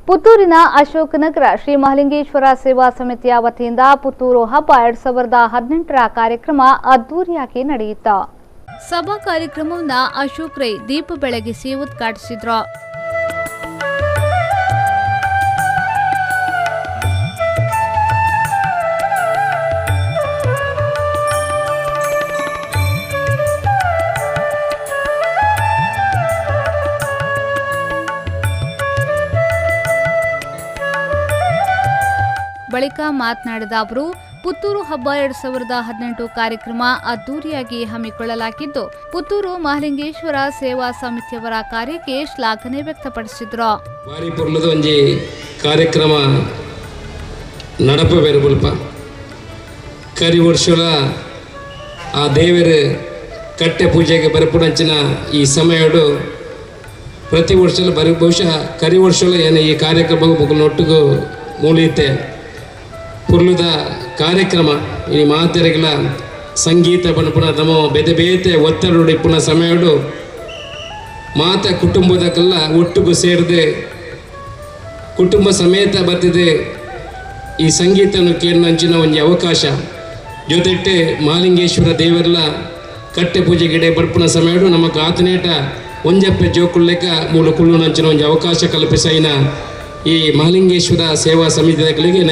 ಪುತ್ತೂರಿನ ಅಶೋಕನಗರ ಶ್ರೀ ಮಹಾಲಿಂಗೇಶ್ವರ ಸೇವಾ ಸಮಿತಿಯ ವತಿಯಿಂದ ಪುತ್ತೂರು ಹಬ್ಬ 2018ರ ಕಾರ್ಯಕ್ರಮ ಅದ್ದೂರಿಯಾಗಿ ನಡೆಯಿತು. ಸಭಾ ಕಾರ್ಯಕ್ರಮವನ್ನು ಅಶೋಕ್ ರೈ ದೀಪ ಬೆಳಗಿಸಿ ಉದ್ಘಾಟಿಸಿದರು. ಬಳಿಕ ಮಾತನಾಡಿದ ಅವರು, ಪುತ್ತೂರು ಹಬ್ಬ 2018 ಕಾರ್ಯಕ್ರಮ ಅದ್ದೂರಿಯಾಗಿ ಹಮ್ಮಿಕೊಳ್ಳಲಾಗಿದ್ದು, ಪುತ್ತೂರು ಮಹಾಲಿಂಗೇಶ್ವರ ಸೇವಾ ಸಮಿತಿಯವರ ಕಾರ್ಯಕ್ಕೆ ಶ್ಲಾಘನೆ ವ್ಯಕ್ತಪಡಿಸಿದರು. ಒಂಜಿ ಕಾರ್ಯಕ್ರಮ ನಡಪ ಕರಿ ವರ್ಷಲ ಆ ದೇವರ ಕಟ್ಟೆ ಪೂಜೆಗೆ ಬರಪುಣಂಚಿನ ಈ ಸಮಯಡು ಪ್ರತಿ ವರ್ಷಲ ಬರಿ ಬಹುಶಃ ಕರಿ ವರ್ಷಲ ಏನು ಈ ಕಾರ್ಯಕ್ರಮ ಒಟ್ಟಿಗೂ ಮೂಲಿತೆ ಪುರ್ಲುದ ಕಾರ್ಯಕ್ರಮ ಈ ಮಾತೆರೆಗಳ ಸಂಗೀತ ಪನ್ಪುನ ತಮ್ಮ ಬೇತೆ ಬೇತೆ ಒತ್ತಡ ಇಪ್ಪುನ ಸಮಯಡು ಮಾತ ಕುಟುಂಬದಕ್ಕೆಲ್ಲ ಒಟ್ಟಿಗೂ ಸೇರಿದೆ ಕುಟುಂಬ ಸಮೇತ ಬತ್ತಿದೆ ಈ ಸಂಗೀತವನ್ನು ಕೇಳಿನಂಚಿನ ಒಂದು ಅವಕಾಶ ಜೊತೆಟ್ಟೆ ಮಹಾಲಿಂಗೇಶ್ವರ ದೇವರೆಲ್ಲ ಕಟ್ಟೆ ಪೂಜೆ ಗಿಡೆ ಬರ್ಪುನ ಸಮಯಡು ನಮಕ್ ಆತನೇಟ ಒಂಜಪ್ಪೆ ಜೋಕುಳ್ಳೆಕ ಮೂಲ ಕುಳ್ಳುನಂಚಿನ ಒಂದು ಅವಕಾಶ ಕಲ್ಪಿಸೈನ ಈ ಮಹಾಲಿಂಗೇಶ್ವರ ಸೇವಾ ಸಮಿತಿಗಳಿಗೆ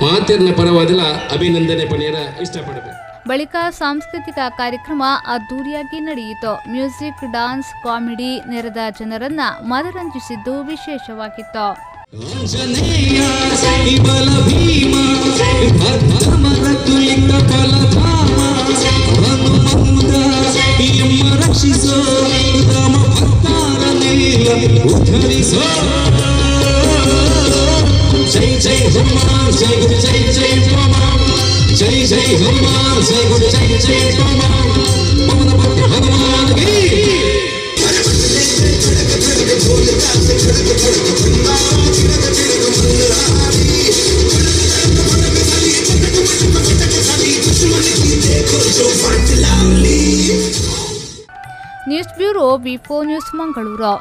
ಮಾತಿನ ಪರವಾದಲ ಅಭಿನಂದನೆ ಪಣಿಯರ ಇಷ್ಟಪಡಬೇಕು. ಬಳಿಕ ಸಾಂಸ್ಕೃತಿಕ ಕಾರ್ಯಕ್ರಮ ಅದ್ದೂರಿಯಾಗಿ ನಡೆಯಿತು. ಮ್ಯೂಸಿಕ್, ಡಾನ್ಸ್, ಕಾಮಿಡಿ ನೆರೆದ ಜನರನ್ನ ಮನರಂಜಿಸಿದ್ದು ವಿಶೇಷವಾಗಿತ್ತು. ಜೈ ಜೈ ಹನುಮಾನ್ ಜೈ ಗುರು ಜೈ ಜೈ ಹನುಮಾನ್ ಜೈ ಜೈ ಹನುಮಾನ್ ಜೈ ಗುರು ಜೈ ಜೈ ಹನುಮಾನ್ ಪವನ ಭಕ್ತ ಹನುಮಾನ್ ಕಿ. News bureau, V4 news, Mangaluru.